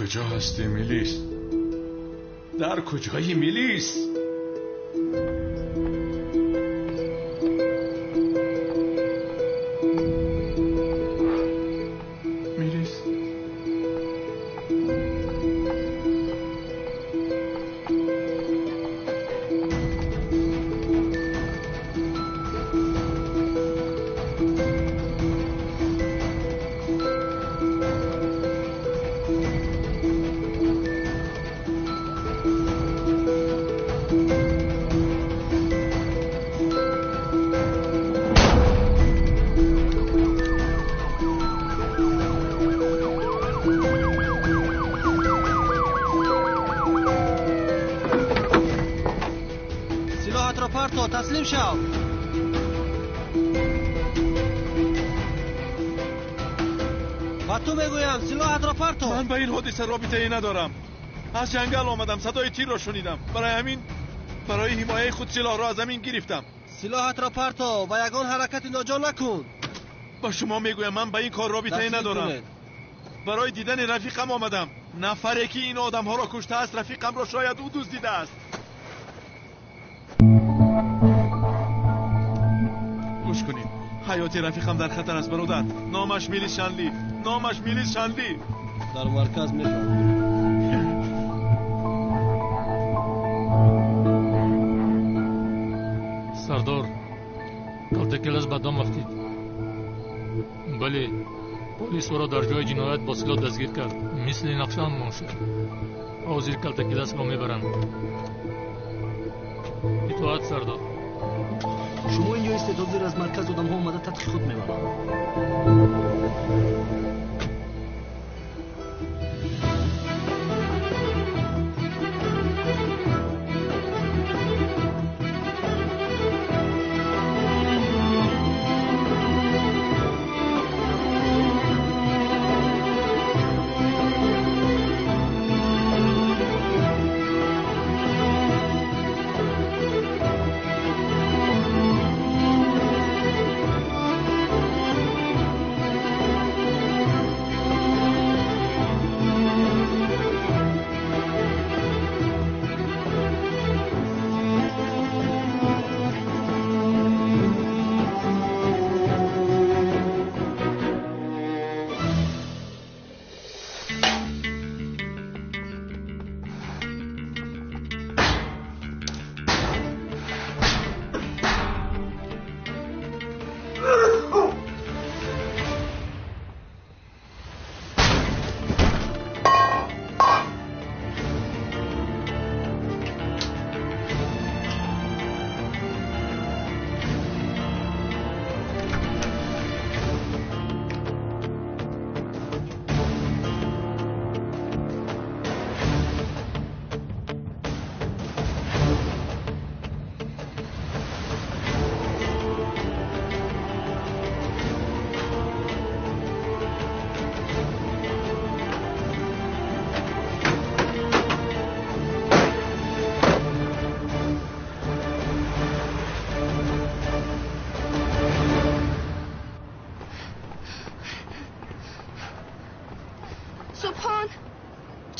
Куҷо ҳастӣ, Мелис? Дар куҷои Мелис? Мелис. Таслим шав. Ба ту мегӯям, силоҳатро парто. Ман ба ин ҳодиса робитае надорам. Аз ҷангал омадам, садои тирро шунидам. Барои ҳамин, барои ҳимояи худ силоҳро аз замин гирифтам. Силоҳатро парто ва ягон ҳаракати ноҷо накун. Ба шумо мегӯям, ман ба ин кор робитае надорам. Барои дидани рафиқам омадам. Нафаре ки ин одамҳоро куштааст, рафиқамро шояд ӯ дуздидааст. Гӯш кунед, ҳаёти рафиқам дар хатар аст, бародар. Номаш Мелис Шанли. Номаш Мелис Шанли. Дар марказ мефаҳмем. Сардор, Калтакелас ба дом афтид. Бале, полис ӯро дар ҷои ҷиноят бо силоҳ дастгир кард. Мисли нақшаам мошад. Ҳозир Калтакеласро мебаранд. Итоат, сардор. Шумо инҷо истед, ҳозир аз марказ одамҳо омада тадқиқот мебаранд.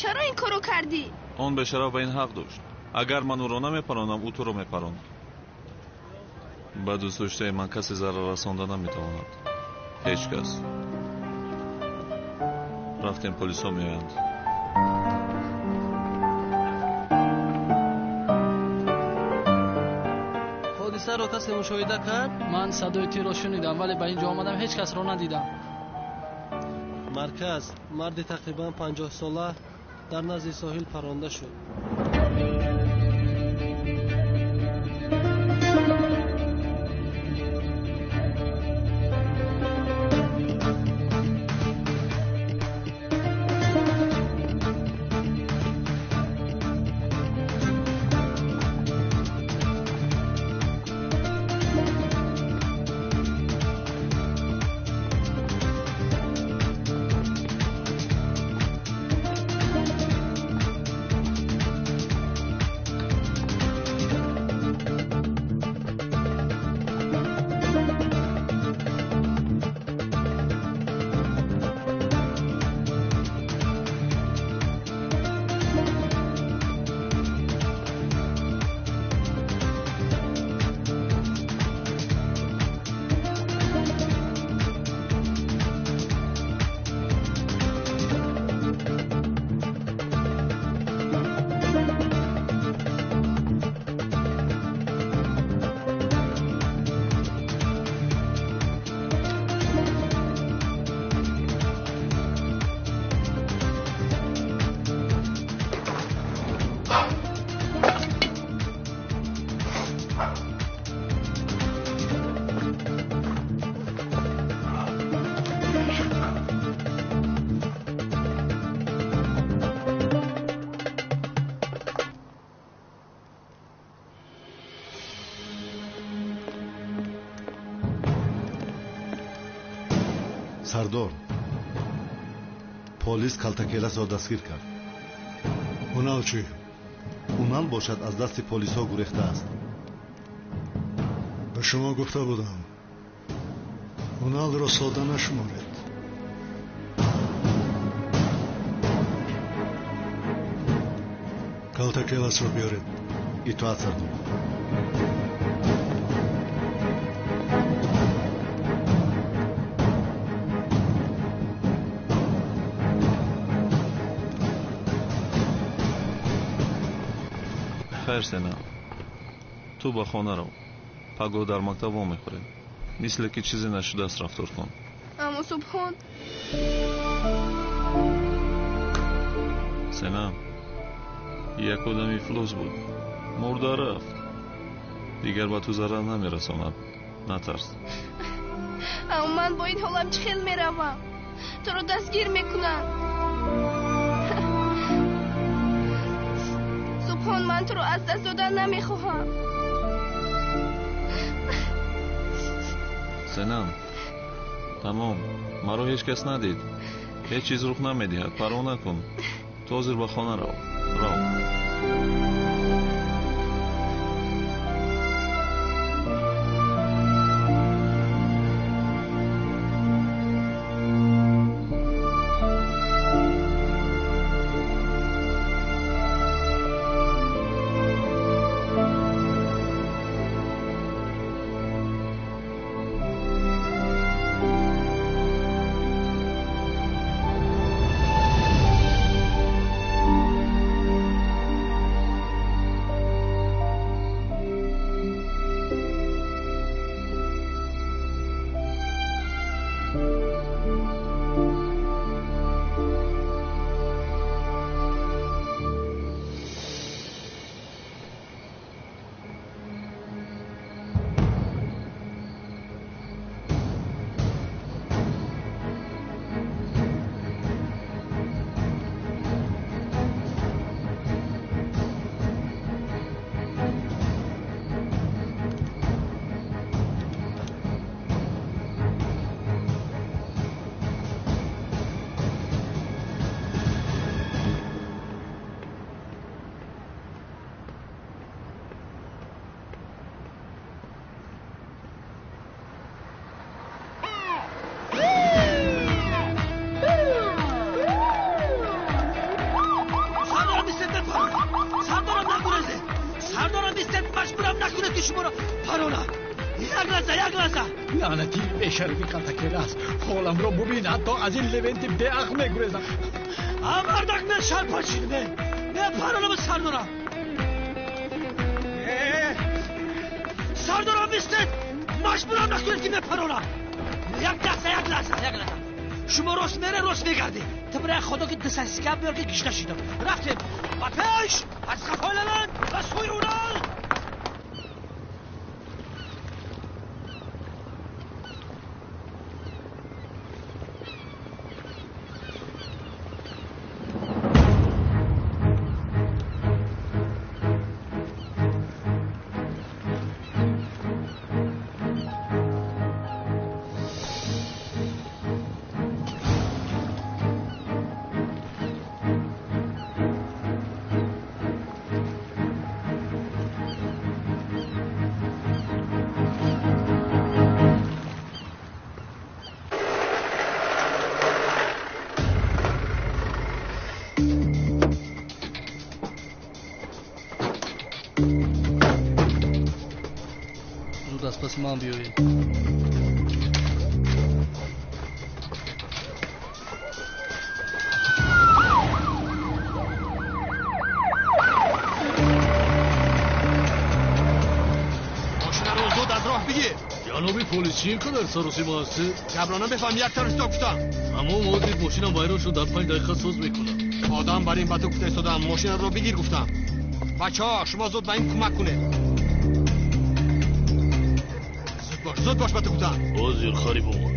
Чаро ин корро кардӣ? Он бешараф ба ин ҳақ дошт. Агар ман ӯро намепаронам, ӯ туро мепаронд. Ба дӯстдоштаи ман касе зарар расонда наметавонад. Ҳеҷ кас. Рафтем, полисҳо меоянд. Ҳодисаро касе мушоҳида кард? Ман садои тирро шунидам, вале ба ин ҷо омадам, ҳеҷ касро надидам. Марказ, марди тақрибан 50 сола дар назди соҳил паронда шуд. Сардор, полис Калтакеласро дастгир кард. Унал чӣ? Унал бошад аз дасти полисҳо гурехтааст. Ба шумо гуфта будам, Уналро сода нашуморед. Калтакеласро биёред. Итоат, сардор. Хайр, Сена, ту ба хона рав. Пагоҳ дар мактаб вомехӯрем. Мисле ки чизе нашудааст рафтор кун. Аммо Субҳон. Сена, як одами ифлос буд. Мурда рафт. Дигар ба ту зарар намерасонад. Натарс. Аммо ман бо ин ҳолам чӣ хел меравам? Туро дастгир мекунанд. Субҳон, ман туро аз даст додан намехоҳам. Сенам, тамом. Маро ҳеҷ кас надид. Ҳеҷ чиз рух намедиҳад. Парво накун. Ту ҳозир ба хона рав. Рав. Лаънати бешарафи Калтакелас, ҳоламро бубин, ҳатто аз ин Левенти беақл мегурезам. А мардак, мен шарпачид, мен мепаронам сардорам. Сардорам, бистед, маҷбурам накунед ки мепаронам. Як лаҳза, як лаҳза, як лаҳза. Шумо рост мере, рост мегардед. Ту бирай худо ки дисасика биёр ки гишта шидам. Рафтем ба пеш, аз қафои Левент ба сӯи Унал. Зуд аз паси ман биёед. Мошинаро зуд аз роҳ бигир. Ҷаноби полис, чӣ ин қадар саросима ҳастед? Гапро намефаҳм, як тавр исто гуфтам. Аммо ҳозир мошинам вайрон шуд, дар 5 дақиқа соз мекунам. Одам бар ин ба ту гуфта истодам, мошинаро бигир гуфтам. Бачаҳо, шумо зуд ба ин кӯмак кунед. Зуд бош, зуд бош ба ту гуфтам. Ҳозир хариб омад.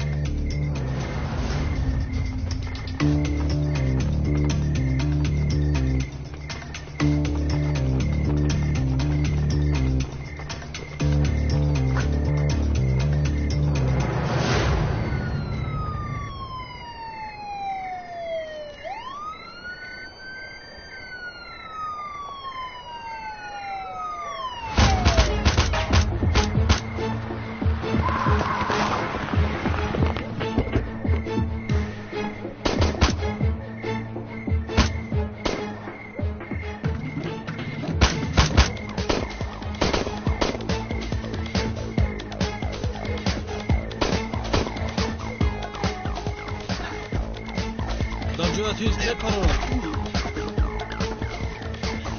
Ҷоят ҳеҷ мепаронад.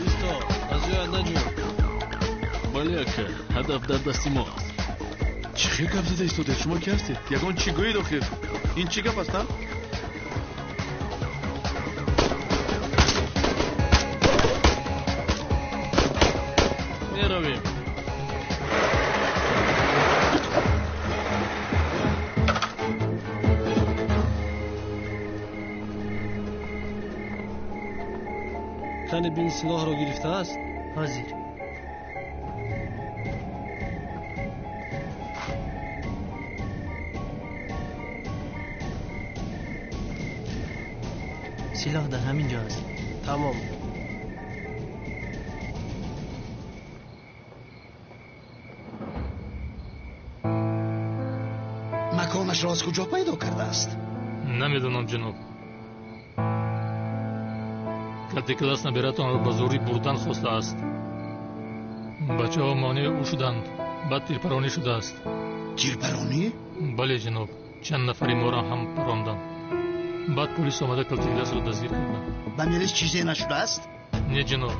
Исто, аз ҷоят наҷӯ. Бале, ака, ҳадаф дар дасти мо аст. Чӣ хел гап зада истодед? Шумо ки ҳастед? Ягон чӣ гӯед охир? Ин чӣ гап аст, а? Меравем. Кани бин силоҳро гирифтааст? Ҳозир. Силоҳ дар ҳамин ҷо аст. Тамом. Маконашро аз куҷо пайдо кардааст? Намедонам, ҷаноб. Калтакелас набиратонро ба зӯрӣ бурдан хостааст. Бачаҳо монеи ӯ шуданд. Баъд тирпаронӣ шудааст. Тирпаронӣ? Бале, ҷаноб. Чанд нафари моро ҳам паронданд. Баъд полис омада Калтакеласро дастгир карданд. Ба Мелис чизе нашудааст? Не, ҷаноб.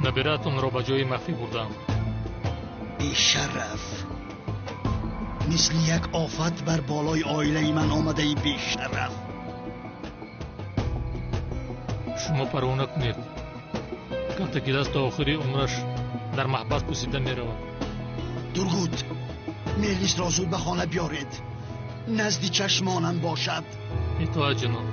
Набиратонро ба ҷои махфӣ бурданд. Бешараф! Мисли як офат бар болои оилаи ман омадаи, бешараф! Шумо парво накунед. Калтакелас то охири умраш дар маҳбас пусида меравад. Дургуд, Мелисро зуд ба хона биёред. Назди чашмонам бошад. Итоат, ҷаноб.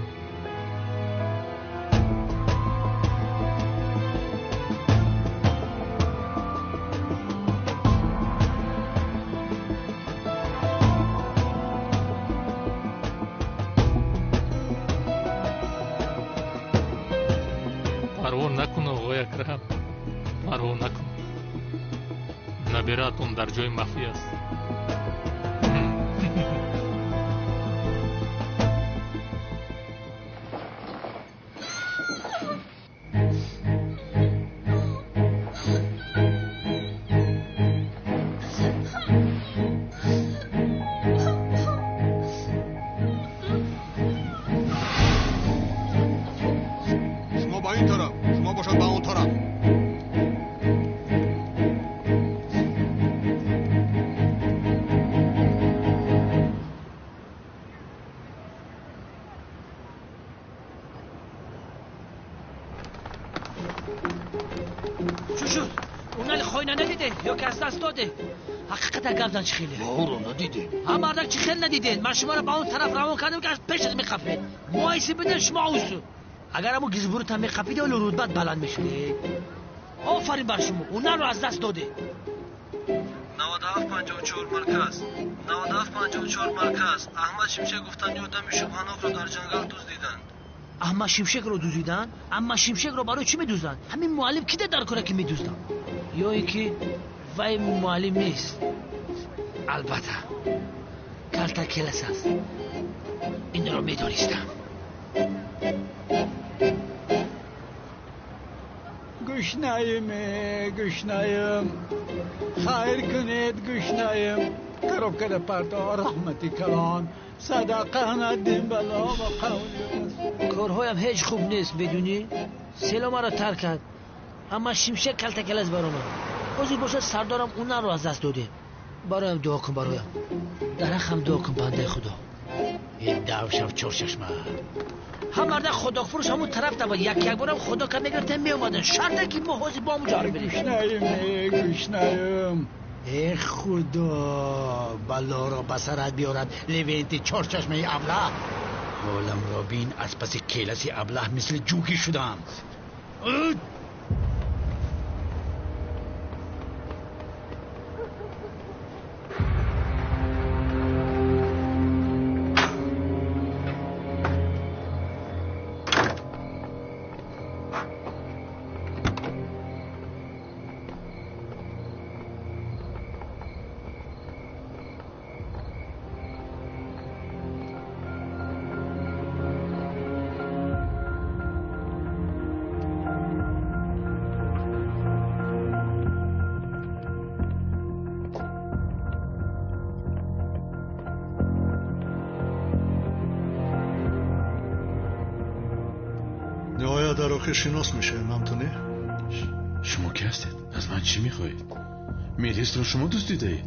Парво накун, оғои Акрам. Парво накун. Набиратон дар ҷои махфӣ аст. Шумо ба ин тараф, шумо бошад ба он тараф. Чӣ шуд? Унали хойна надиде ё ки аз даст доде? Ҳақиқата гап зан, чӣ хеле? Мо ӯро надидем. Ҳа, мардак, чӣ хел надидед? Ман шуморо ба он тараф равон кардам, ки аз пешат меқафед. Моиси биден шумо усу. Агар ҳамун гизбурутам меқафиде, оло рутбат баланд мешудед. Офарин бар шумо, унаро аз даст доде. 9754 марказ. 9754 марказ. Аҳмад Шимшек гуфтанд, одами шубҳанокро дар ҷангал дуздиданд. Аҳмад Шимшекро дуздиданд? Аҳмад Шимшекро барои чӣ медузданд? Ҳамин муаллим кида дар кора ки медузданд? Ё ин ки вай муаллим нест? Албатта, Калтакелас аст. Инро медонистам. Гушнаем, гушнаем. Хайр кунед, гушнаем. Коробкада парто, раҳмати калон. Садақа надим бало ва қавли. Корҳоям ҳеҷ хуб нест, медунӣ? Село маро тарк кард. Амма Шимшек Калтакелас баромад. Ҳозир бошад сардорам унаро аз даст додем. Бароям дуо кун, бароям. Дар ҳаққам дуо кун, бандаи Худо. Ин давшав чорчашма. Ҳам мардак худокфурӯш ҳамун тараф набуд. Як як борам худо ка мегирифтем, меомадем. Шарте ки мо ҳозир бо ҳамун ҷо бирем. Гушнаем, гушнаем. Э худо, балоро ба сарат биёрад Левенти чорчашмаи аблаҳ. Ҳоламро бин, аз паси келаси аблаҳ мисли ҷугӣ шудам. Охир шинос мешавем, ҳам ту не? Шумо ки ҳастед? Аз ман чӣ мехоҳед? Мелисро шумо дуздидаед?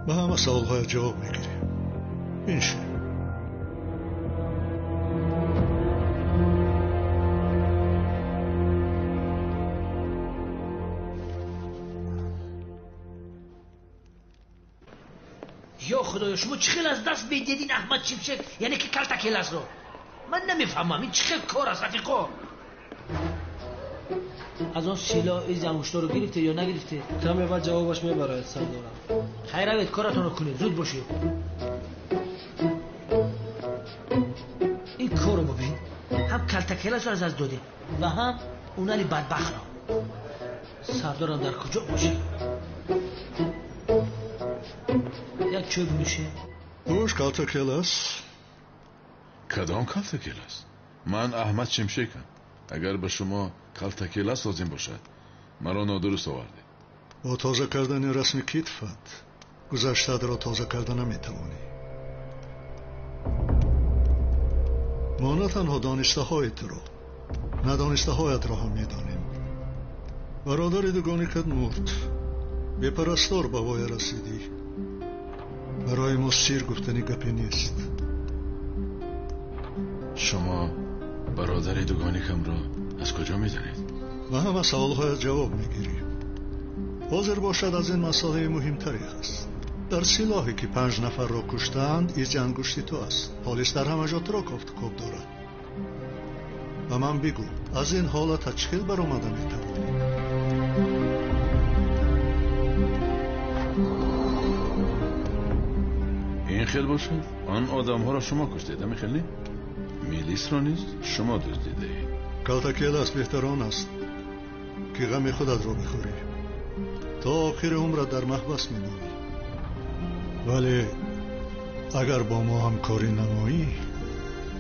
Ба ҳама саволҳоят ҷавоб мегирем. Биншин. Ё худоё, шумо чӣ хел аз даст медиҳед ин Аҳмад Шимшек, яъне ки Калтакеласро? Ман намефаҳмам, ин чӣ хел кор аст, рафиқо? Аз он силоҳ изи ангуштаро гирифте ё нагирифте? Каме баъд ҷавобаш мебарояд, сардорам. Хайр, равед, коратонро кунед, зуд бошед. Ин корро бибин, ҳам Калтакеласро аз даст додем ва ҳам Унали бадбахтро. Сардорам дар куҷо бошад? Як чой бинӯшем. Хуш, Калтакелас. Кадом Калтакелас? Ман Аҳмад Шимшекам. Агар ба шумо Калтакелас лозим бошад, маро нодуруст овардед. Бо тоза кардани расми китфат гузаштаатро тоза карда наметавонӣ. Мо на танҳо донистаҳои туро, надонистаҳоятро ҳам медонем. Бародари дугоникат мурд, бепарастор ба воя расидӣ. Барои мо сир гуфтани гапе нест. Шумо бародари дугоникамро аз куҷо медонед? Ба ҳама саволҳоят ҷавоб мегирӣ. Ҳозир бошад, аз ин масъалаи муҳимтаре ҳаст. Дар силоҳе ки 5 нафарро куштаанд, изи ангушти ту аст. Полис дар ҳама ҷо туро кофтукоб дорад. Ба ман бигӯ, аз ин ҳолатат чӣ хел баромада метавонӣ? Ин хел бошад, он одамҳоро шумо куштед, ҳамин хел не? Мелисро низ шумо дуздидаед. Калтакелас, беҳтар он аст ки ғами худатро бихӯрӣ. То охири умрат дар маҳбас мемонӣ. Вале агар бо мо ҳамкорӣ намоӣ,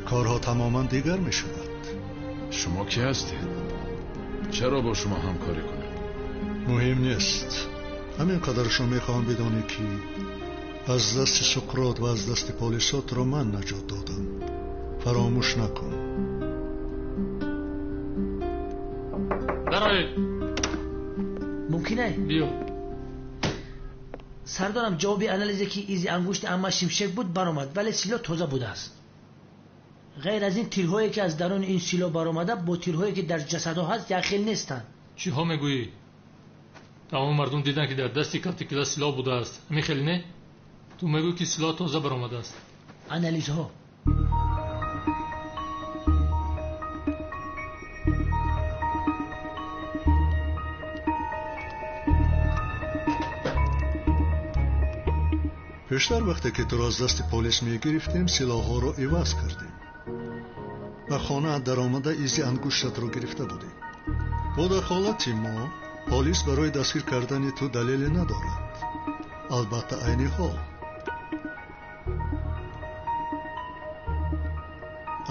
корҳо тамоман дигар мешавад. Шумо ки ҳастед? Чаро бо шумо ҳамкорӣ кунам? Муҳим нест. Ҳамин қадаршо мехоҳам бидонӣ ки аз дасти Суқрот ва аз дасти полисҳо туро ман наҷот додам. Фаромӯш накун. Дароед. Мумкин ай? Биё. Сардорам, ҷавоби анализе ки изи ангушти Аҳмад Шимшек буд баромад, вале силоҳ тоза будааст. Ғайр аз ин, тирҳое ки аз даруни ин силоҳ баромада бо тирҳое ки дар ҷасадҳо ҳаст якхел нестанд. Чиҳо мегӯӣ? Тамоми мардум диданд ки дар дасти Калтакелас силоҳ будааст. Ҳамин хел не? Ту мегӯӣ ки силоҳ тоза баромадааст. Анализҳо. Пештар вақте ки туро аз дасти полис мегирифтем, силоҳҳоро иваз кардем. Ба хонаат даромада изи ангуштатро гирифта будем. Бо дахолати мо полис барои дастгир кардани ту далеле надорад. Албатта, айни ҳол.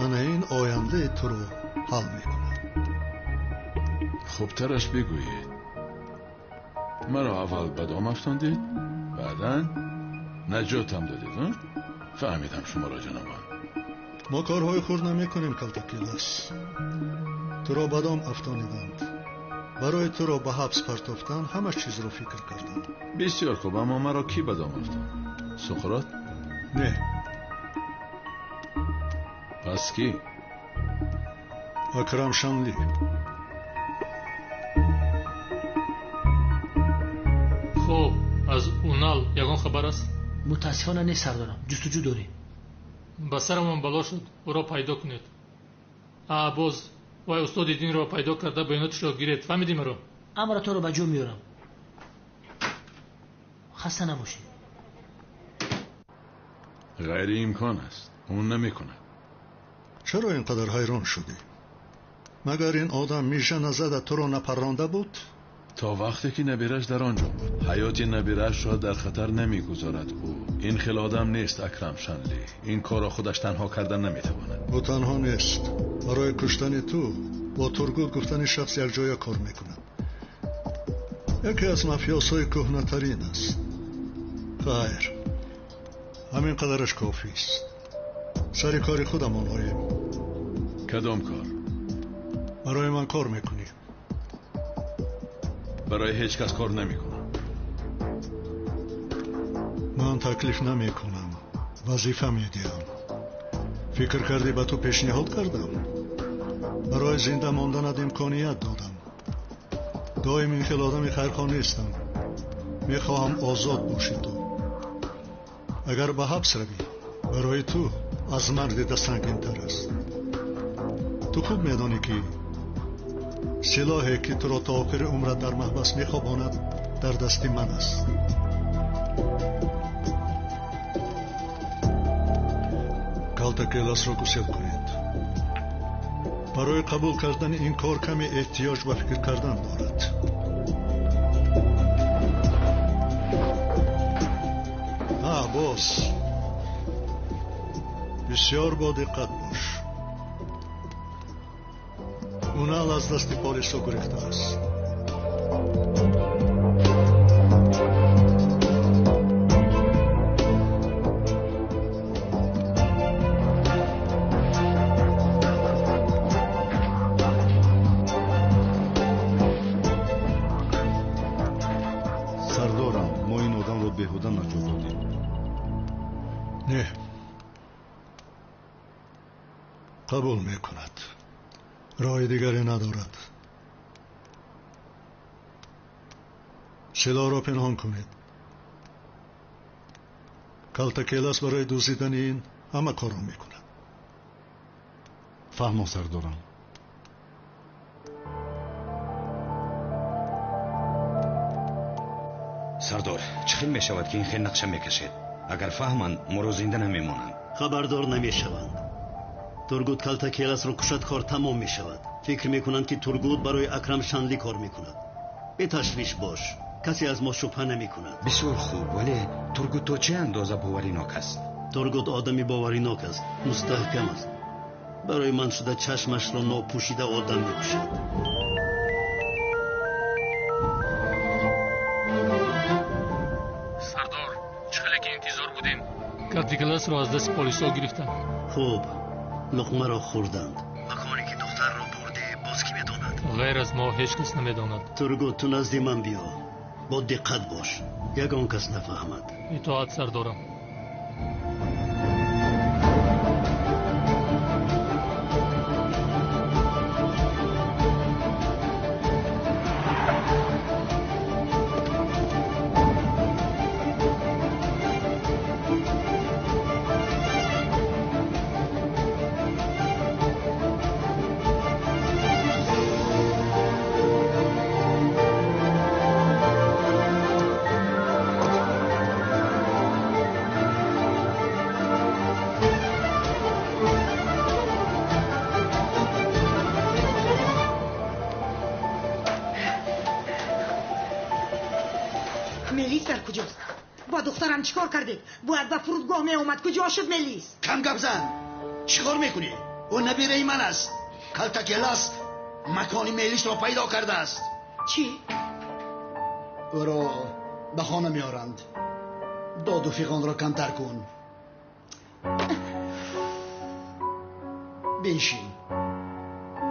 Ана ин ояндаи туро ҳал мекунад. Хубтараш бигӯед. Маро аввал ба дом афтондед, баъдан наҷотам додед. Фаҳмидам шуморо, ҷанобон. Мо корҳои хурд намекунем, Калтакелас. Туро ба дом афтониданд. Барои туро ба ҳабс партофтан ҳама чизро фикр карданд. Бисёр хуб, аммо маро кӣ ба дом афтонд? Суқрот? Не. Пас кӣ? Акрам Шанли. Хуб, аз Унал ягон хабар аст? Мутаассифона нест, сардорам. Ҷустуҷӯ дорем. Ба сарамон бало шуд, ӯро пайдо кунед. Боз вай устоди динро пайдо карда баёноташро гиред. Фаҳмидӣ маро? Амратонро ба ҷо меорам. Хаста набошед. Ғайриимкон аст. Ӯ намекунад. Чаро ин қадар ҳайрон шудӣ? Магар ин одам мижа назада туро напарронда буд? То вақте ки набираш дар он ҷо буд. Ҳаёти набирашро дар хатар намегузорад ӯ. Ин хел одам нест, Акрам Шанли. Ин корро худаш танҳо карда наметавонад. Ӯ танҳо нест. Барои куштани ту бо Тургут гуфтани шахс якҷоя кор мекунад. Яке аз мафиёсҳои кӯҳнатарин аст. Хайр, ҳамин қадараш кофист. Сари кори худамон оем. Кадом кор? Ба Барои ман кор мекунӣ. Барои ҳеҷ кас кор намекунам. Ман таклиф намекунам, вазифа медиҳам. Фикр кардӣ ба ту пешниҳод кардам? Барои зинда монданат имконият додам. Доим ин хел одами хайрхоҳ нестам. Мехоҳам озод бошӣ ту. Агар ба ҳабс равӣ, барои ту аз марг дида сангинтар аст. Ту хуб медонӣ ки силоҳе ки туро то охири умрат дар маҳбас мехобонад дар дасти ман аст. Калтакеласро гусел кунед. Барои қабул кардани ин кор каме эҳтиёҷ ба фикр кардан дорад. Боз бисёр бодиққат бош. Унал аз дасти полисҳо гурехтааст. Сардорам, мо ин одамро беҳуда наҷот додем. Не, қабул мекунад. Роҳи дигаре надорад. Силоҳро пинҳон кунед. Калтакелас барои дуздидани ин ҳама корро мекунад. Фаҳмо, сардорам. Сардор, чӣ хел мешавад ки ин хел нақша мекашед? Агар фаҳманд, моро зинда намемонанд. Хабардор намешаванд. Тургут Калтакеласро кушад, кор тамом мешавад. Фикр мекунанд ки Тургут барои Акрам Шанли кор мекунад. Беташвиш бош, касе аз мо шубҳа намекунад. Бисёр хуб, вале Тургут то чӣ андоза боваринок аст? Тургут одами боваринок аст, мустаҳкам аст. Барои ман шуда чашмашро нопӯшида одам мекушад. Сардор, чӣ хеле ки интизор будем, Калтакеласро аз дасти полисҳо гирифтанд. Хуб, луқмаро хӯрданд. Маконе ки духтарро бурдӣ боз кӣ медонад? Ғайр аз мо ҳеҷ кас намедонад. Тургут, ту назди ман биё. Бо диққат бош, ягон кас нафаҳмад. Итоат, сардорам. Чикор кардед? Бояд ба фурудгоҳ меомад. Куҷо шуд Мелис? Кам гап зан. Чӣ кор мекунӣ? Ӯ набираи ман аст. Калтакелас макони Мелисро пайдо кардааст. Чӣ? Ӯро ба хона меоранд. Доду фиғонро камтар кун. Биншин.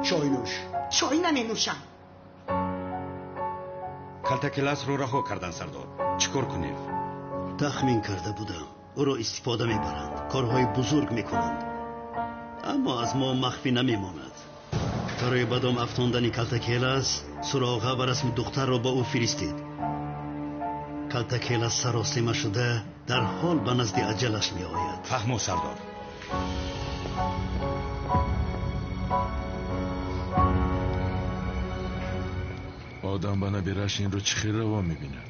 Чой нӯш. Чой наменӯшам. Калтакеласро раҳо кардан, сардор. Чӣ кор кунем? Тахмин карда будам, ӯро истифода мебаранд, корҳои бузург мекунанд, аммо аз мо махфӣ намемонад. Барои ба дом афтондани Калтакелас суроға ва расми духтарро ба ӯ фиристед. Калтакелас саросима шуда дар ҳол ба назди аҷалаш меояд. Фаҳмо, сардор. Одам ба набираш инро чӣ хел раво мебинад?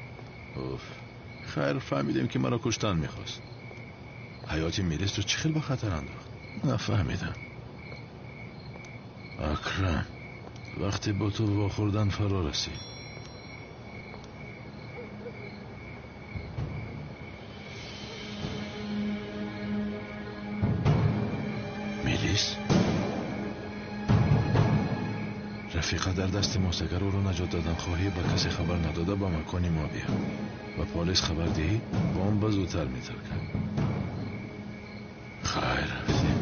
Уф, хайр, фаҳмидем ки маро куштан мехост. Ҳаёти Мелисро чӣ хел ба хатар андохт? Нафаҳмидам. Акрам, вақте бо ту вохӯрдан фаро расид. Мелис? Рафиқа дар дасти мост. Агар ӯро наҷот додан хоҳӣ, ба касе хабар надода ба макони мо биё. Ба полис хабар диҳӣ, бомба зудтар метаркад. Хайр, рафтем.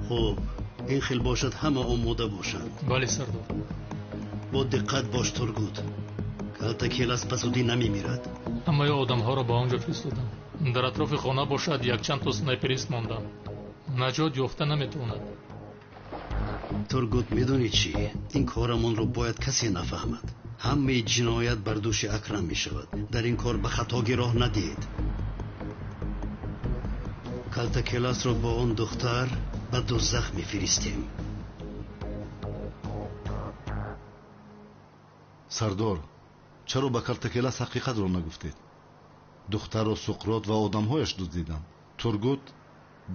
Хуб, ин хел бошад, ҳама омода бошанд. Бале, сардор. Бо диққат бош, Тургут. Калтакелас ба зудӣ намемирад. Ҳамаи одамҳоро ба он ҷо фиристодам. Дар атрофи хона бошад якчанд то снайперист мондам. Наҷот ёфта наметавонад. Тургут, медонӣ чӣ? Ин корамонро бояд касе нафаҳмад. Ҳамаи ҷиноят бар дӯши Акрам мешавад. Дар ин кор ба хатогӣ роҳ надиҳед. Калтакеласро бо он духтар ба дӯзах мефиристем. Сардор, чаро ба Калтакелас ҳақиқатро нагуфтед? Духтарро Суқрот ва одамҳояш дуздиданд. Тургут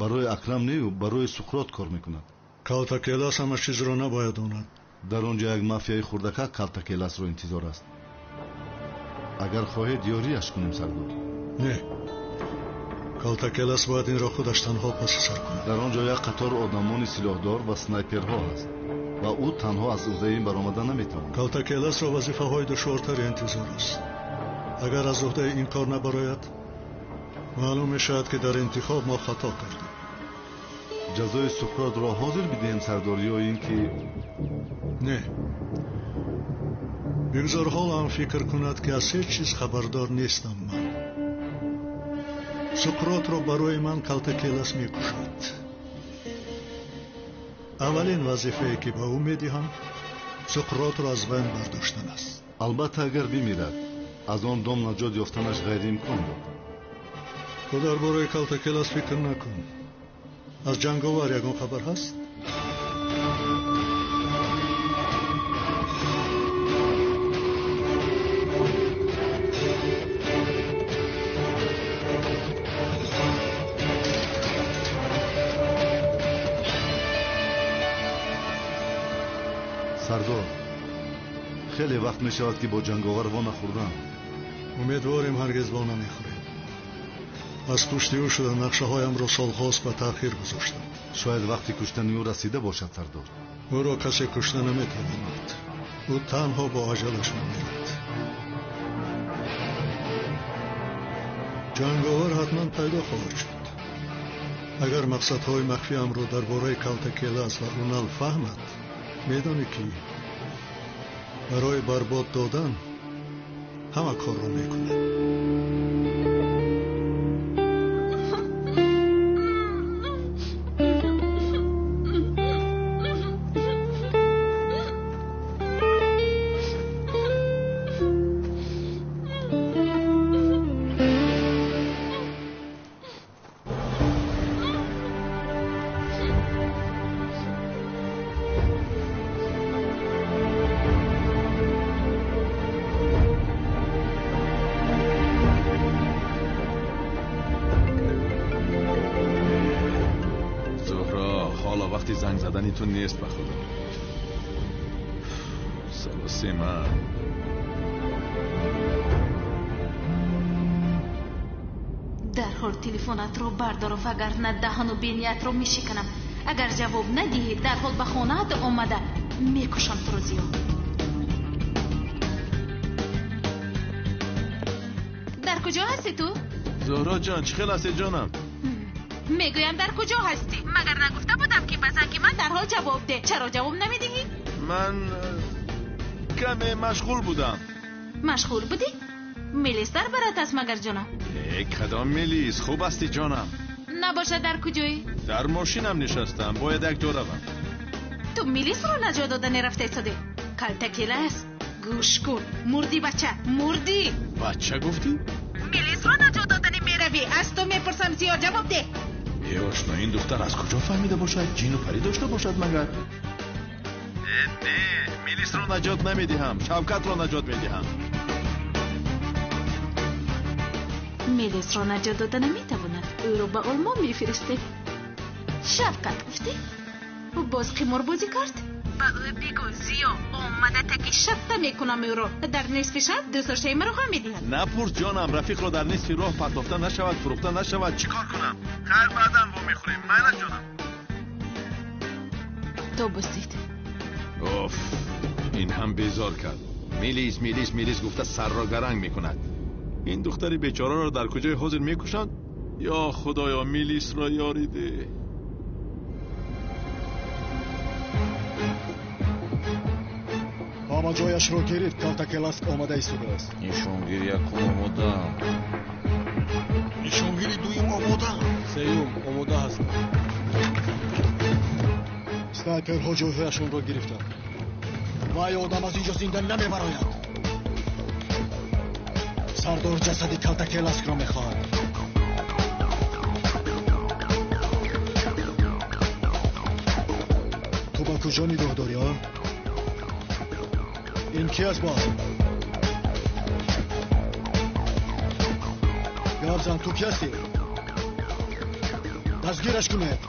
барои Акрам нею барои Суқрот кор мекунад. Калтакелас ҳама чизро набояд донад. Дар он ҷо як мафияи хурдакак Калтакеласро интизор аст. Агар хоҳед, ёрияш кунем, сардор. Не, Калтакелас бояд инро худаш танҳо паси сар кунад. Дар он ҷо як қатор одамони силоҳдор ва снайперҳо ҳаст ва ӯ танҳо аз уҳдаи ин баромада наметавонад. Калтакеласро вазифаҳои душвортаре интизор аст. Агар аз уҳдаи ин кор набарояд, маълум мешавад, ки дар интихоб мо хато кардем. Ҷазои Суқротро ҳозир бидиҳем, сардор, ё ин ки не, бигзор ҳолам фикр кунад, ки аз ҳеҷ чиз хабардор нестам ман. Суқротро барои ман Калтакелас мекушад. Аввалин вазифае, ки ба ӯ медиҳам, Суқротро аз байн бардоштан аст. Албатта, агар бимирад, аз он дом наҷот ёфтанаш ғайриимкон буд. Ту дар бораи Калтакелас фикр накун. Аз ҷанговар ягон хабар ҳаст? Сардор, хеле вақт мешавад, ки бо ҷанговар во нахӯрдам. Умедворем, ҳаргиз во намехӯрем. Аз пушти ӯ шуда нақшаҳоямро солҳост ба таъхир гузоштам. Шояд вақти куштани ӯ расида бошад, сардор. Ӯро касе кушта наметавонад. Ӯ танҳо бо аҷалаш мемирад. Ҷанговар ҳатман пайдо хоҳад шуд. Агар мақсадҳои махфиамро дар бораи Калтакелас ва Унал фаҳмад, медонӣ, ки барои барбод додан ҳама корро мекунад. تو نیست به خدا. سلاسیمه. Дарҳол телефонатро бардор, вагарна даҳану биниятро мешиканам. Агар ҷавоб надиҳӣ, дарҳол ба хонаат омада мекушам туро, Зиё. Дар куҷо ҳастӣ ту? Зуҳро ҷон, чӣ хел ҳастӣ, ҷонам? Мегӯям, дар куҷо ҳастӣ? Магар нагуфта будам, ки ба занги ман дарҳол ҷавоб деҳ? Чаро ҷавоб намедиҳӣ? Ман каме машғул будам. Машғул будӣ? Мелис дар барат аст магар, ҷонам? Э, кадом Мелис? Хуб ҳастӣ, ҷонам? Набошад, дар куҷоӣ? Дар мошинам нишастам, бояд як ҷо равам. Ту Мелисро наҷот дода нерафта истодӣ? Калтакелас, гӯш кун, мурдӣ, бача, мурдӣ. Бача гуфтӣ? Мелисро наҷот додани меравӣ? Аз ту мепурсам, Зиё, ҷавоб деҳ. Э, ошно, ин духтар аз куҷо фаҳмида бошад? Ҷину парӣ дошта бошад магар? Э, не, Мелисро наҷот намедиҳам, Шавкатро наҷот медиҳам. Мелисро наҷот дода наметавонад. Ӯро ба Олмон мефиристем. Шавкат гуфтӣ? Ӯ боз қиморбозӣ кард? Ба ӯ бигӯ, Зиё, омада таки шабта мекунам ӯро. Дар нисфи шаб дӯстдоштаи маро ғам медиҳад. Напурс, ҷонам, рафиқро дар нисфи роҳ партофта нашавад, фурӯхта нашавад. Чӣ кор кунам? Хайр, баъдан вомехӯрем. Майла, ҷонам. То бустид. Оф, ин ҳам безор кард. Мелис, Мелис, Мелис гуфта сарро гаранг мекунад. Ин духтари бечораро дар куҷои ҳозир мекушанд? Ё худоё, Мелисро ёрӣ деҳ. Ҳама ҷояшро гирифт, Калтакеласк омада истодааст. Нишонгири якум омода. Нишонгири дуюм омода. Сеюм омода ҳастам. Снайперҳо ҷойҳояшонро гирифтанд. Вай одам аз инҷо зинда намебарояд. Сардор ҷасади Калтакеласкро мехоҳад. Ту ба куҷо нигоҳ дорӣ, а? Ин ки аст боз? Гап зан, ту ки ҳастӣ? Дастгираш кунед.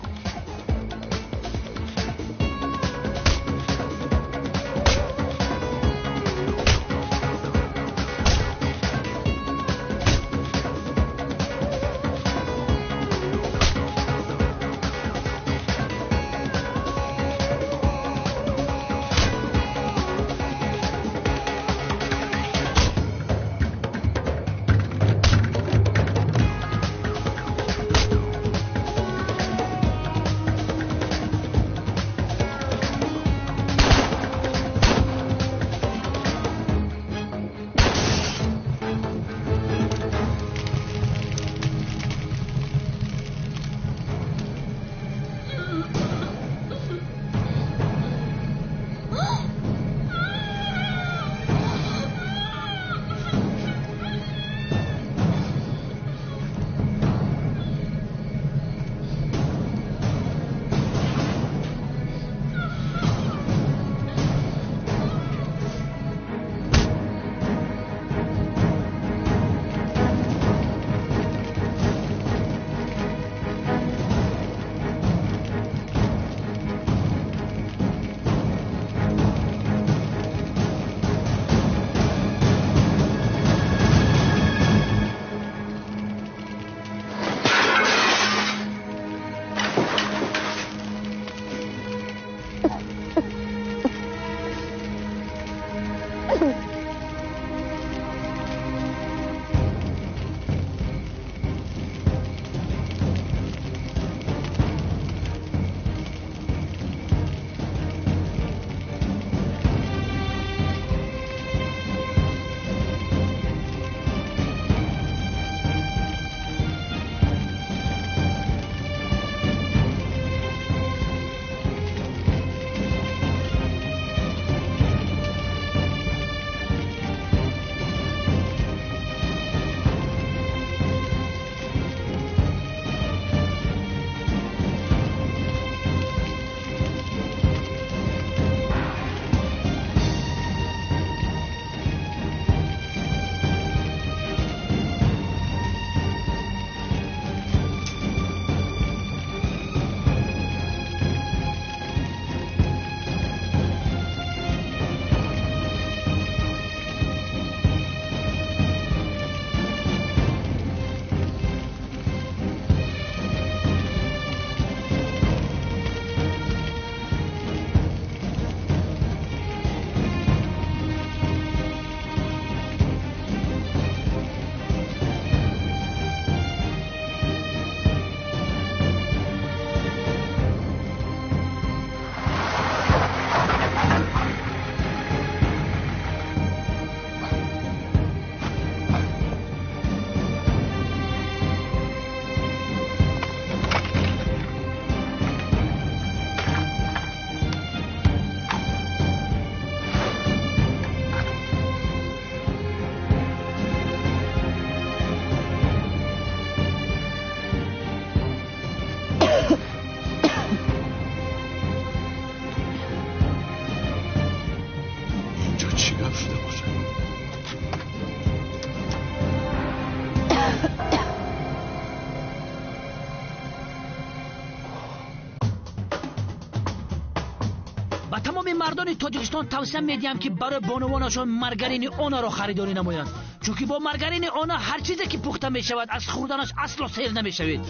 Ба тамоми мардони Тоҷикистон тавсия медиҳам, ки барои бонувонашон маргарини Онаро харидорӣ намоянд, чунки бо маргарини Она ҳар чизе ки пухта мешавад аз хӯрданаш асло сер намешавед.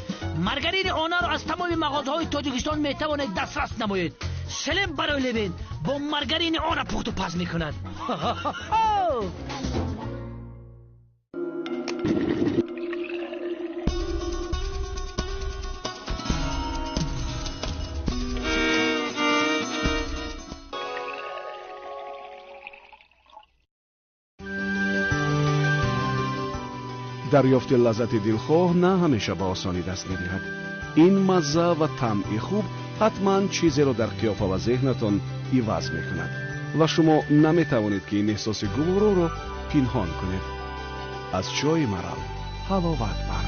Маргарини Онаро аз тамоми мағозаҳои Тоҷикистон метавонед дастрас намоед. Селем барои Левин бо маргарини Она пухту паз мекунад. Дарёфти лаззати дилхоҳ на ҳамеша ба осонӣ даст медиҳад. Ин мазза ва таъми хуб ҳатман чизеро дар қиёфа ва зеҳнатон иваз мекунад ва шумо наметавонед, ки ин эҳсоси гувороро пинҳон кунед. Аз чойи марал ҳаловат бар.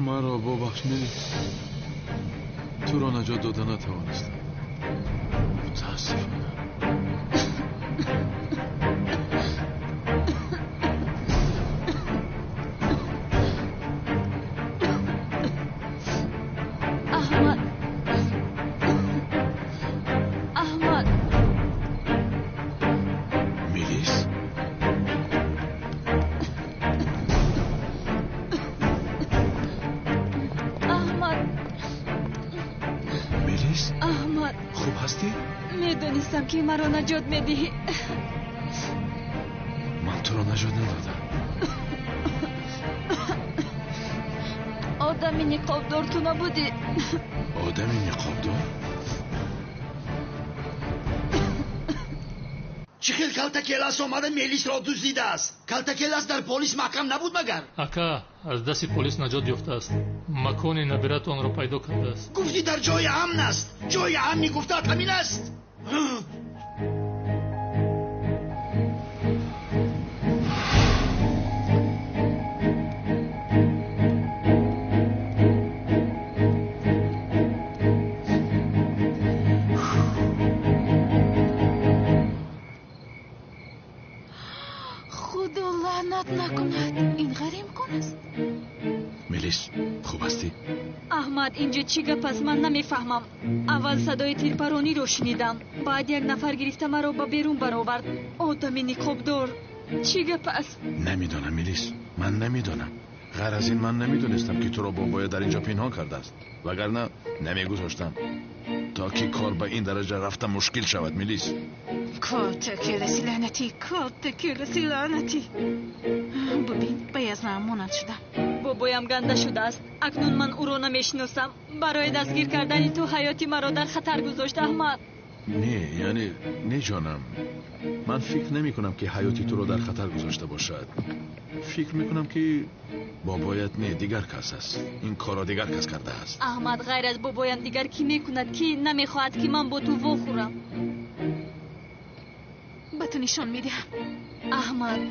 Маро бубахш, Мелис. Туро наҷот дода натавонистам. Мутаассифона. Аҳмад, Аҳмад. Мелис? Аҳмад. Мелис? Аҳмад. Хуб ҳастӣ? Медонистам, ки маро наҷот медиҳӣ. Ман туро наҷот надодам. Одами ниқобдор ту набудӣ? Одами ниқобдор? Чӣ хел Калтакелас омада Мелисро дуздидааст? Калтакелас дар полис маҳкам набуд магар? Ака, аз дасти полис наҷот ёфтааст. Макони набиратонро пайдо кардааст. Гуфтӣ дар ҷои амн аст. Ҷои амни гуфтаат ҳамин аст? Худо лаънат накунад, ин ғайриимкон аст. Мелис, хуб ҳастӣ? Аҳмад, инҷо чӣ гап аст, ман намефаҳмам. Аввал садои тирпарониро шунидам, баъд як нафар гирифта маро ба берун баровард. Одами ниқобдор. Чӣ гап аст? Намедонам, Мелис, ман намедонам. Ғайр аз ин ман намедонистам, ки туро бобоя дар инҷо пинҳон кардааст, вагарна намегузоштам то ки кор ба ин дараҷа рафта мушкил шавад. Мелис, Калтакеласи лаънатӣ, Калтакеласи лаънатӣ. Бубин, ба язнаам монанд шудам. Бобоям ганда шудааст. Акнун ман ӯро намешиносам. Барои дастгир кардани ту ҳаёти маро дар хатар гузошт, Аҳмад. Не, яъне не, ҷонам, ман фикр намекунам, ки ҳаёти туро дар хатар гузошта бошад. Фикр мекунам, ки бобоят не, дигар кас аст. Ин корро дигар кас кардааст. Аҳмад, ғайр аз бобоям дигар кӣ мекунад, ки намехоҳад, ки ман бо ту вохӯрам? Ба ту нишон медиҳам. Аҳмад,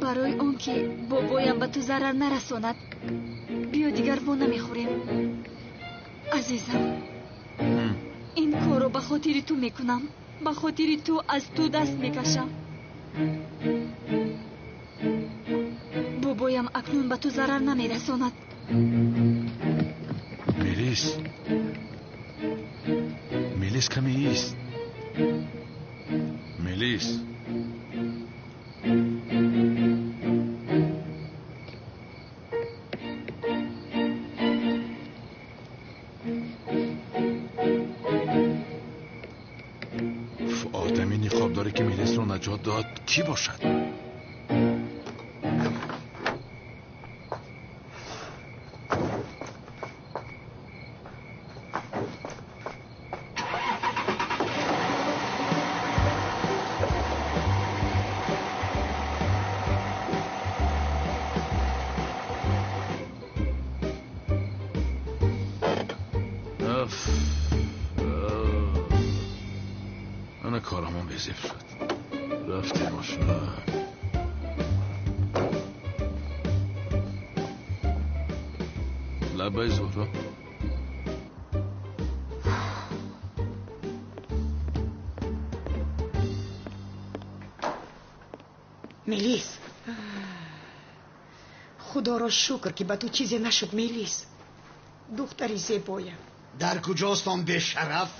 барои он ки бобоям ба ту зарар нарасонад, биё дигар во намехӯрем. Азизам, ин корро ба хотири ту мекунам. Ба хотири ту аз ту даст мекашам. Бобоям акнун ба ту зарар намерасонад. Мелис, Мелис, каме ист. Мелис. Одами ниқобдоре, ки Мелисро наҷот дод, кӣ бошад? Уф, ана корамон безеб шуд. Рафтем, ошно. Лаббай, Зуҳро. Мелис, худоро шукр, ки ба ту чизе нашуд. Мелис, духтари зебоям. Дар куҷост он бешараф?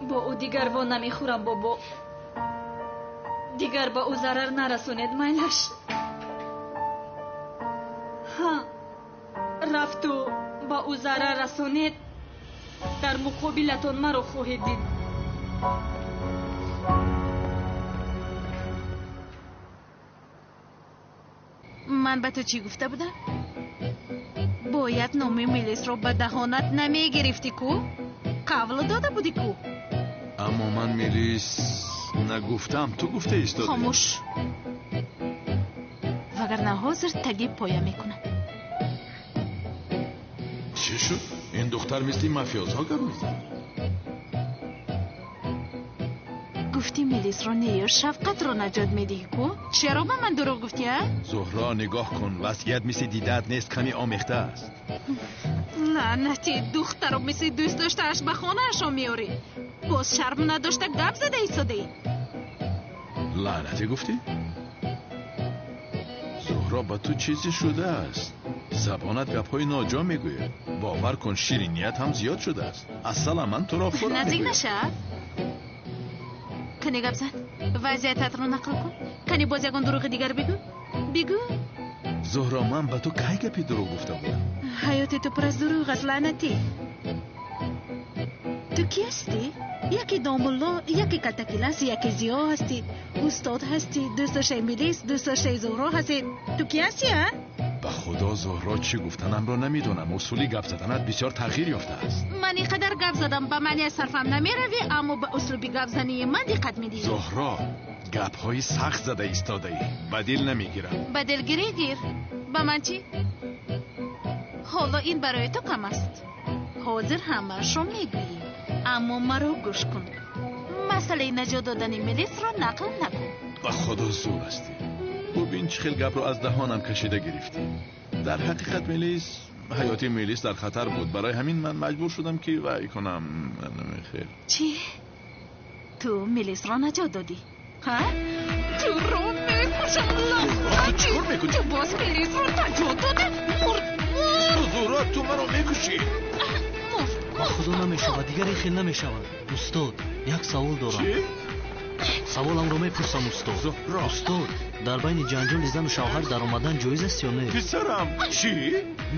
Бо ӯ дигар во намехӯрам, бобо. Дигар ба ӯ зарар нарасонед, майлаш. Ҳа, рафту ба ӯ зарар расонед, дар муқобилатон маро хоҳед дид. Ман ба ту чӣ гуфта будам? Бояд номи Мелисро ба даҳонат намегирифтӣ ку? Қавл дода будӣ ку? Аммо ман Мелис нагуфтам, ту гуфта истодӣ. Хомӯш, вагарна ҳозир таги поя мекунам. Чӣ шуд? Ин духтар мисли мафиозҳо гап мезанад. Гуфтӣ Мелисро не, ё Шавқатро наҷот медиҳӣ ку? Чаро ба ман дурӯғ гуфтӣ, а? Зуҳро, нигоҳ кун, вазъият мисли дидаат нест, каме омехта аст. Лаънати, духтаро мисли дӯст доштааш ба хонаашон меорӣ. Боз шарм надошта гап зада истодаӣ. Лаънатӣ гуфтӣ? Зуҳро, ба ту чизе шудааст. Забонат гапҳои ноҷо мегӯяд. Бовар кун, шириният ҳам зиёд шудааст. Аслан ман туро хӯрам. Наздик нашав. Кани гап зан, вазъиятатро нақл кун. Кани боз ягон дурӯғи дигар бигӯ. Бигӯ. Зуҳро, ман ба ту кай гапи дурӯғ гуфта будам? Ҳаёти ту пур аз дурӯғ аст, лаънатӣ. Ту кӣ ҳастӣ? Яке домулло, яке калтакилас, яке Зиё ҳастӣ, устод ҳастӣ, дӯстдоштаи Мелис, дӯстдоштаи Зуҳро ҳастӣ. Ту кӣ ҳастӣ, а? Ба худо, Зуҳро, чӣ гуфтанамро намедонам. Усули гап заданат бисёр тағйир ёфтааст. Ман ин қадар гап задам, ба маъни аз сарфам намеравӣ, аммо ба услуби гапзании ман диққат медиҳӣ. Зуҳро, гапҳои сахт зада истодаӣ. Ба дил намегирам. Ба дилгирӣ гир. Ба ман чӣ? Ҳоло ин барои ту кам аст. Ҳозир ҳамаашро мегӯӣ. Аммо маро гӯш кун. Масъалаи наҷот додани Мелисро нақл накун. Ба худо зур ҳастӣ. Бубин, чӣ хел гапро аз даҳонам кашида гирифтӣ. Дар ҳақиқат Мелис, ҳаёти Мелис дар хатар буд. Барои ҳамин ман маҷбур шудам ки вай кунам. Хел. Чӣ? Ту Мелисро наҷот додӣ? Ҳа? Туро мекушам, лаънатӣ! Ту боз Мелисро наҷот додӣ? Мурд, мурд! Зуҳро, ту маро мекушӣ! Ба худо намешавад, дигар ин хел намешавад. Устод, як савол дорам. Чӣ? Саволамро мепурсам, устод. Устод, дар байни ҷанҷоли зану шавҳар даромадан ҷоиз аст ё не? Писарам, чӣ?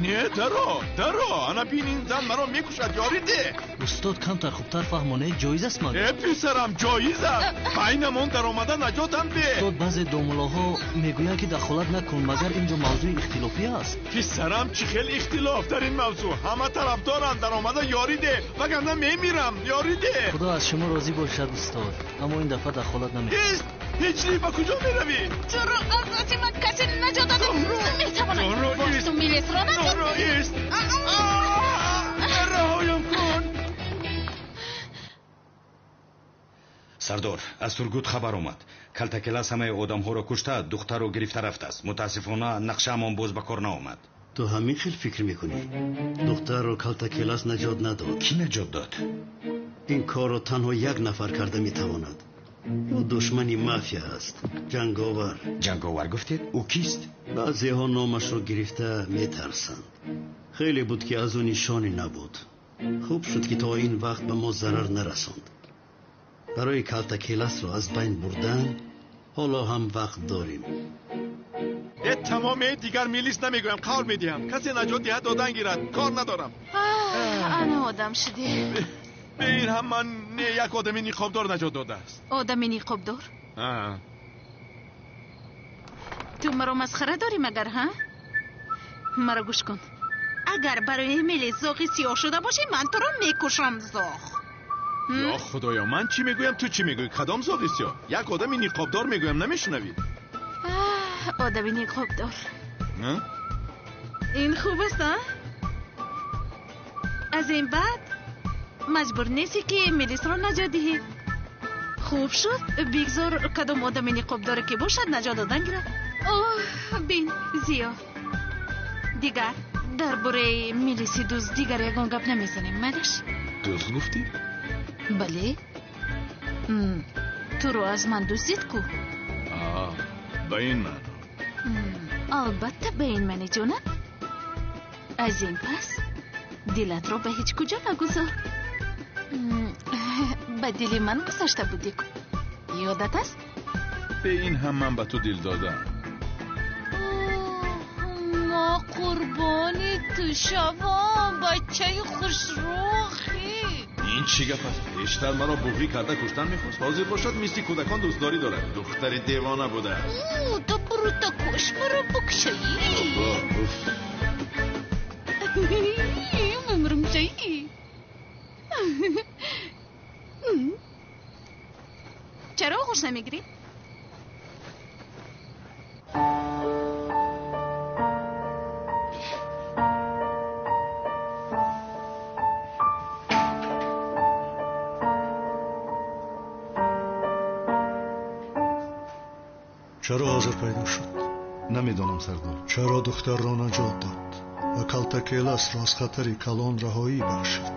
Не, даро, даро. Ана бин, ин зан маро мекушад, ёрӣ деҳ. Устод, камтар хубтар фаҳмонед, ҷоиз аст магар? Э, писарам, ҷоиз аст. Байнамон даромада наҷотам деҳ. Устод, баъзе домулоҳо мегӯянд ки дахолат накун, магар инҷо мавзӯи ихтилофӣ аст? Писарам, чӣ хел ихтилоф дар ин мавзӯъ? Ҳама тарафдоранд, даромада ёрӣ деҳ, вагарна мемирам, ёрӣ деҳ. Худо аз шумо розӣ бошад, устод, аммо ин дафъа дахолат намекунам. Ист! Ҳеҷ ба куҷо меравӣ? Туро аз дасти ман касе наҷот дода наметавонад. Боз ту Мелисро наҷот Зуҳро, ист! Раҳоям кун! Сардор, аз Тургут хабар омад. Калтакелас ҳамаи одамҳоро кушта, духтарро гирифта рафтааст. Мутаассифона, нақшаамон боз ба кор наомад. Ту ҳамин хел фикр мекунӣ? Духтарро Калтакелас наҷот надод. Кӣ наҷот дод? Ин корро танҳо як нафар карда метавонад. Ӯ душмани мафия аст, ҷанговар. Ҷанговар гуфтед? Ӯ кист? Баъзеҳо номашро гирифта метарсанд. Хеле буд ки аз ӯ нишоне набуд. Хуб шуд ки то ин вақт ба мо зарар нарасонд. Барои Калтакеласро аз байн бурдан ҳоло ҳам вақт дорем. Э, тамоме, дигар Мелис намегӯям, қавл медиҳам. Касе наҷот диҳад, додан гирад. Кор надорам. Ана одам шудӣ. Бе ин ҳам ман не, як одами ниқобдор наҷот додааст. Одами ниқобдор? Ту маро масхара дорӣ магар, ҳа? Маро гӯш кун. Агар барои Мелис зоғи сиёҳ шуда бошӣ, ман туро мекушам, зоғ. Ё худоё, ман чӣ мегӯям, ту чӣ мегӯӣ? Кадом зоғи сиёҳ? Як одами ниқобдор мегӯям, намешунавӣ? Одами ниқобдор. Ин хуб аст, а? Аз ин баъд маҷбур нестӣ ки Мелисро наҷот диҳӣ. Хуб шуд, бигзор кадом одами ниқобдоре ки бошад наҷот додан гирад. Оҳ, бин, Зиё. Дигар дар бораи Мелиси дузд дигар ягон гап намезанем, майлаш? Дузд гуфтӣ? Бале. Туро аз ман дуздид ку? Ба ин маъно? Албатта, ба ин маъни, ҷонам. Аз ин пас дилатро ба ҳеҷ куҷо нагузор. Ба дили ман гузашта будӣ ку, ёдат аст? Бе ин ҳам ман ба ту дил додам. Ма қурбони ту шавам, бачаи хушрӯхӣ. Ин чӣ гап аст? Пештар маро буғӣ карда куштан мехост, ҳозир бошад мисли кӯдакон дӯстдорӣ дорад. Духтари девона будааст. Ту бурута куш, маро букшаӣ. Мемирам, чаи. Бӯса мегирӣ? Чаро ҳозир пайдо шуд? Намедонам, сардор. Чаро духтарро наҷот дод ва Калтакеласро аз хатари калон раҳоӣ бахшид?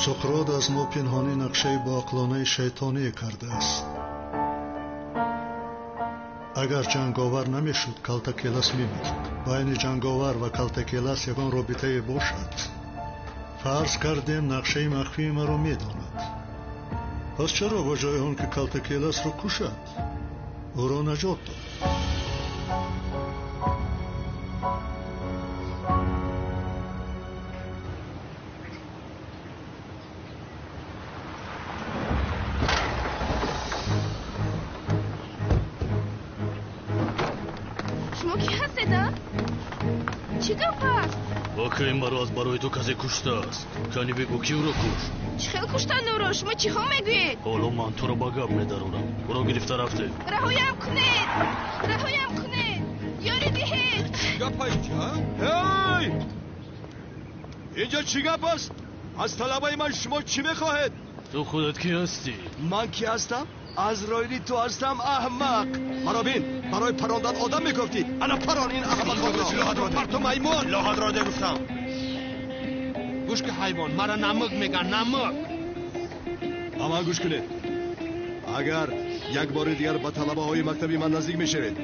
Суқрот аз мо пинҳонӣ нақшаи боақлонаи шайтоние кардааст. Агар ҷанговар намешуд, Калтакелас мемурд. Байни ҷанговар ва Калтакелас ягон робитае бошад. Фарз кардем, нақшаи махфии маро медонад. Пас чаро ба ҷои он ки Калтакеласро кушад, ӯро наҷот дод? Шумо кӣ ҳастед, а? Чӣ гап аст? Окей, маро аз барои ту касе куштааст. Кани бигӯ, ки ӯро кушт? Чӣ хел куштан ӯро? Шумо чиҳо мегӯед? Ҳоло ман туро ба гап медарорам. Ӯро гирифта рафтем. Раҳоям кунед, раҳоям кунед, ёрӣ диҳед. Чӣ гапа инҷа? Ҳей, инҷа чӣ гап аст? Аз талабаи ман шумо чӣ мехоҳед? Ту худат кӣ ҳастӣ? Ман кӣ ҳастам? Азроили ту ҳастам, аҳмақ. Маро бин, барои парондан одам мегуфтӣ. Ана парон ин аҳмақонро. Парту маймун. Лоҳатро де гуфтам. Гӯш ки, ҳайвон, мара намук меган, намук. Ба ман гӯш кунед. Агар як бори дигар ба талабаҳои мактаби ман наздик мешавед,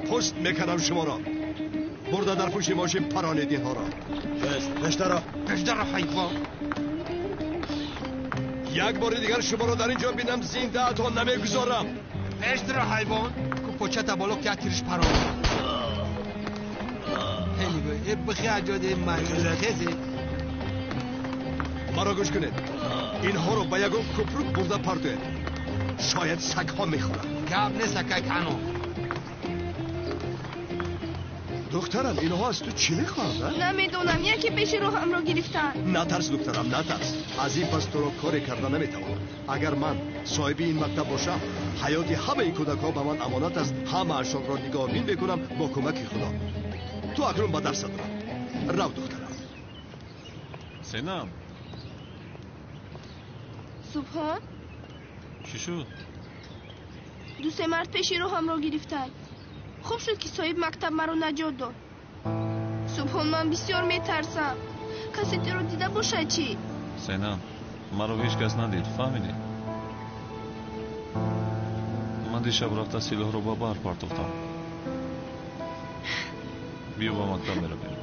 пӯст мекунам шуморо. Бурда дар пушти мошин паронед инҳоро. Пештаро, пештаро, ҳайвон. Як бори дигар шуморо дар ин ҷо бинам, зиндаатон намегузорам. Пештаро, ҳайвон, ку почата боло ки тирш парон. Э, бихи аҷоди маймун, хезе. Маро гӯш кунед. Инҳоро ба ягон кӯпрук бурда партоед. Шояд сагҳо мехӯранд. Гап нест, акай Кано. Духтарам, инҳо аз ту чӣ мехоҳанд? Намедонам, яке пеши роҳамро гирифтанд. Натарс, духтарам, натарс. Аз ин пас туро коре карда наметавонам. Агар ман соҳиби ин мактаб бошам, ҳаёти ҳамаи кӯдакҳо ба ман амонат аст. Ҳамаашонро нигоҳбин мекунам бо кӯмаки Худо. Ту акнун ба дарсат рав. Рав, духтарам. Сенам. Субҳон? Чӣ шуд? Ду се мард пеши роҳамро гирифтанд. Хуб шуд, ки соҳиб мактаб маро наҷот дод. Субҳон, ман бисёр метарсам. Касе туро дида бошад чӣ? Сенам, маро ҳеҷ кас надид, фаҳмидӣ? Ман дишаб рафта силоҳро ба баҳр партофтам. Биё, ба мактаб меравем.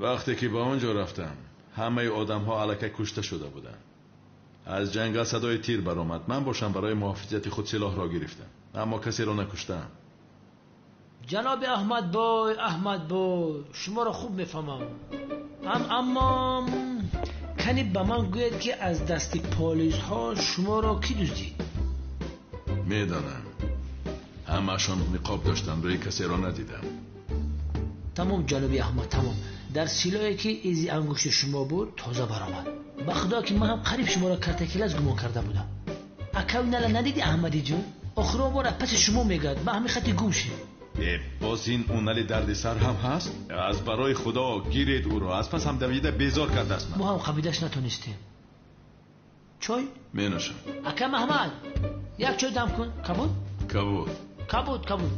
Вақте ки ба он ҷо рафтам, ҳамаи одамҳо аллакай кушта шуда буданд. Аз ҷангал садои тир баромад. Ман бошам барои муҳофизати худ силоҳро гирифтам, аммо касеро накуштам. Ҷаноби Аҳмадбой, Аҳмадбой, шуморо хуб мефаҳмам. Аммо кани ба ман гӯед, ки аз дасти полисҳо шуморо кӣ дуздид? Медонам, ҳамаашон ниқоб доштанд, рӯи касеро надидам. Тамом, ҷаноби Аҳмад, тамом. Дар силоҳе ки изи ангушти шумо буд, тоза баромад. Ба худо, ки ман ҳам қариб шуморо Калтакелас гумон карда будам. Акав нала надиди, Аҳмадиҷон? Охирон бор аз паси шумо мегӯяд, ба ҳамин хати гум шид. Э, боз ин унали дардисар ҳам ҳаст? Аз барои Худо гиред ӯро, аз пас ҳам давида безор кардааст ман. Мо ҳам қабидаш натонистем. Чой? Меношам. Ака Маҳмад, як чой дам кун. Кабуд? Кабуд. Кабуд, кабуд.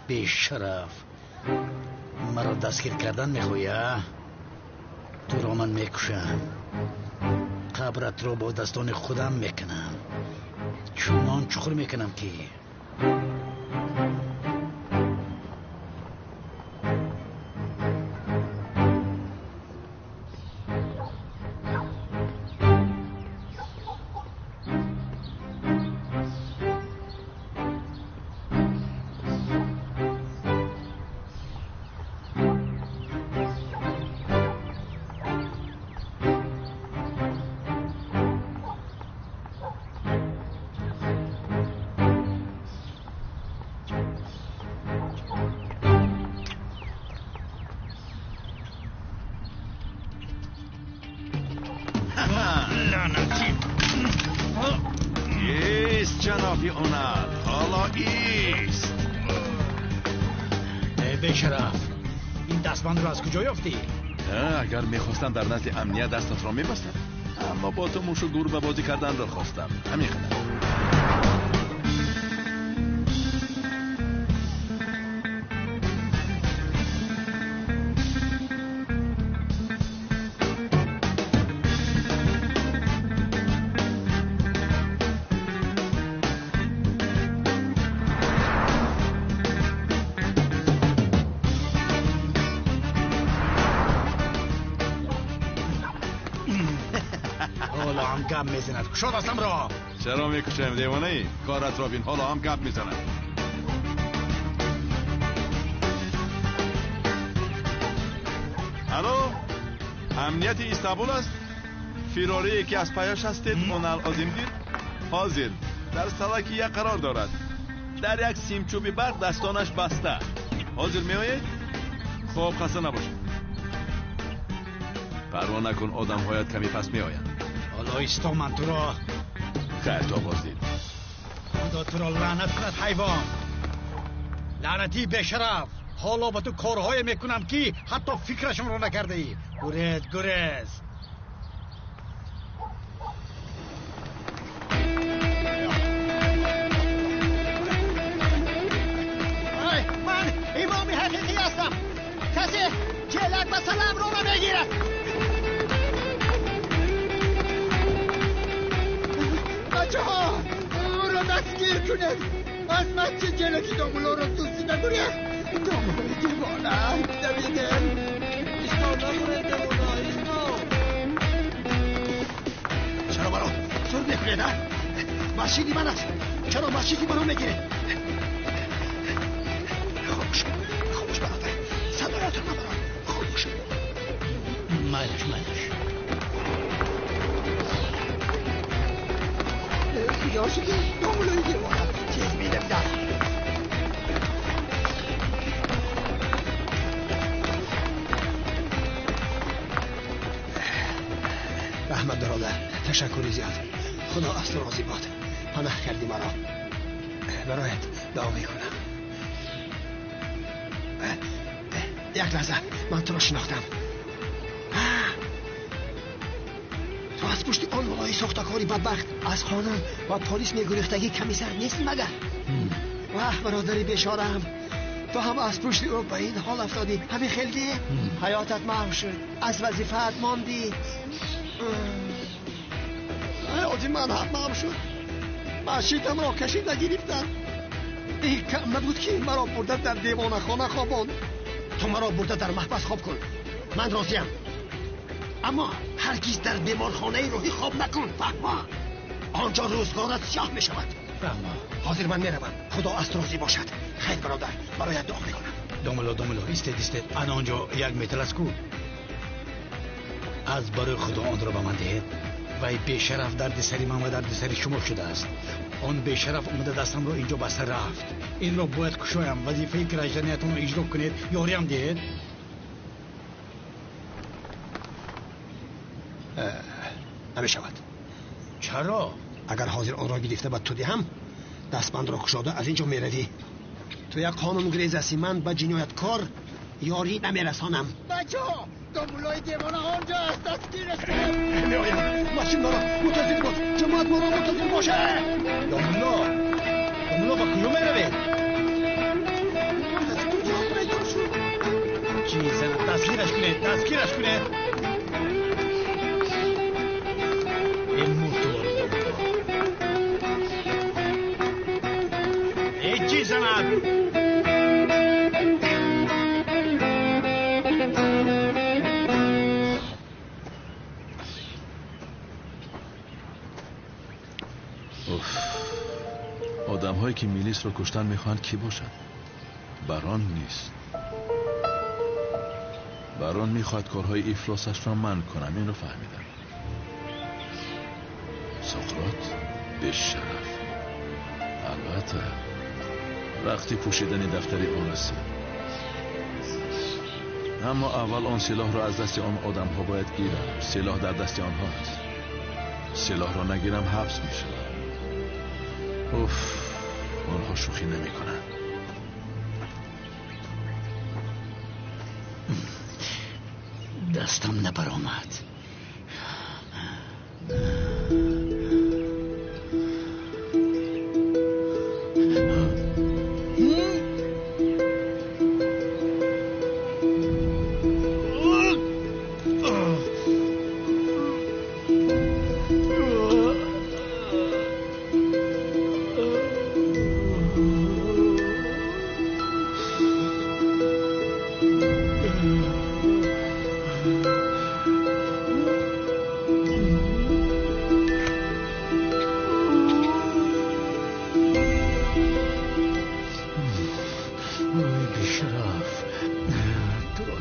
Бешараф, маро дастгир кардан мехоҳӣ? А, туро ман мекушам, қабратро бо дастони худам мекунам, чунон чуқур мекунам, ки ҷаноби Онал, ҳоло ист. Э бешараф, ин дастбандро аз куҷо ёфтӣ? Агар мехостам дар назди амният дастатро мебастам, аммо бо ту мушу гурба бозӣ карданро хостам. Ҳамин қадар. Гап мезанад. Кушо дастамро. Чаро мекушем, девонаӣ? Корат ро бин, ҳоло ҳам гап мезанад. Алло, амнияти Истанбул аст? Фирорие ки аз паяш ҳастед, Онал Озимдир ҳозир дар Салакия қарор дорад. Дар як симчӯби барқ дастонаш баста. Ҳозир меоед? Хоб, хаста набошед. Парво накун, одамҳоят каме пас меоянд. ҳоло исто, ман туро. Хайр, то боздид. Худо туро лаънат кунад, ҳайвон! Лаънатии бешараф! Ҳоло ба ту корҳое мекунам, ки ҳатто фикрашонро накардаӣ. Гурез, гурез! Ман имоми ҳақиқӣ ҳастам. Касе ҷелак ва саламро намегирад. Бачаҳо, ӯро дастгир кунед. Аз масҷид ҷелаки домулоро дуздида гурехт. Домулои девона давидем. Исто, нагурез, девона, исто. Чаро маро зур мекунед, а? Масҷиди ман аст. Чаро масҷиди маро мегиред? Хомӯш, хомӯш, бародар. Садоятро набарор. Хомӯш. Майлаш, майлаш. Куҷо шудӣ, домулои девона? Тез медавидам. Раҳмат, бародар, ташаккури зиёд. Худо аз ту розӣ бод. Панаҳ кардӣ маро. Бароят дуо мекунам. Як лаҳза, ман туро шинохтам. Ту аз пушти он мулои сохтакори бадбахт аз қонун ва полис мегурехтагӣ комиссар нестӣ магар? Ваҳ, бародари бешораам, ту ҳам аз пушти ӯ ба ин ҳол афтодӣ. Ҳамин хел ди ҳаётат маҳв шуд, аз вазифаат мондӣ. Ҳаёти ман ҳам маҳв шуд. Масҷидамро кашида гирифтанд. Ин кам набуд, ки маро бурда дар девонахона хобонд. Ту маро бурда дар маҳбас хоб кун, ман розиям, аммо ҳаргиз дар беморхонаи рӯҳӣ хоб накун. Фаҳмо? Он ҷо рӯзгорат сиёҳ мешавад. Фаҳмо. Ҳозир ман меравам. Худо аз ту розӣ бошад. Хайр, бародар, бароят дуо мекунам. Домуло, домуло, истед, истед. Ана он ҷо як метр аст ку. Аз барои Худо онро ба ман диҳед. Вай бешараф дарди сари ман ва дарди сари шумо шудааст. Он бешараф омада дастамро инҷо баста рафт. Инро бояд кушоям. Вазифаи гражданиятонро иҷро кунед, ёриам диҳед. Намешавад. Чаро? Агар ҳозир онро гирифта ба ту диҳам, дастбандро кушода аз ин ҷо меравӣ. Ту як қонунгурез ҳастӣ. Ман ба ҷинояткор ёрӣ намерасонам. Бачаҳо, домулои девона он ҷо аст, дастгираш кунед. Меоям. Масҷид маро мунтазир бош. Ҷамоат маро мунтазир боша. Домуло, домуло, ба куҷо меравед? Аз куҷо пайдо шуд? Чӣ занад? Дастгираш кунед, дастгираш кунед. Э муртвори домуло, э чӣ занад? Одамҳое ки милисро куштан мехоҳанд, кӣ бошанд? Барон нест. Барон мехоҳад корҳои ифлосашро манъ кунам, инро фаҳмидам. Суқрот бешараф. Албатта, вақти пӯшидани дафтари ӯ расид. Аммо аввал он силоҳро аз дасти он одамҳо бояд гирам. Силоҳ дар дасти онҳо аст. Силоҳро нагирам, ҳабс мешавам. Уф, онҳо шӯхӣ намекунанд. Дастам набаромад.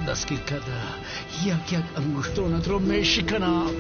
Дастгир карда як як ангуштонатро мешиканам.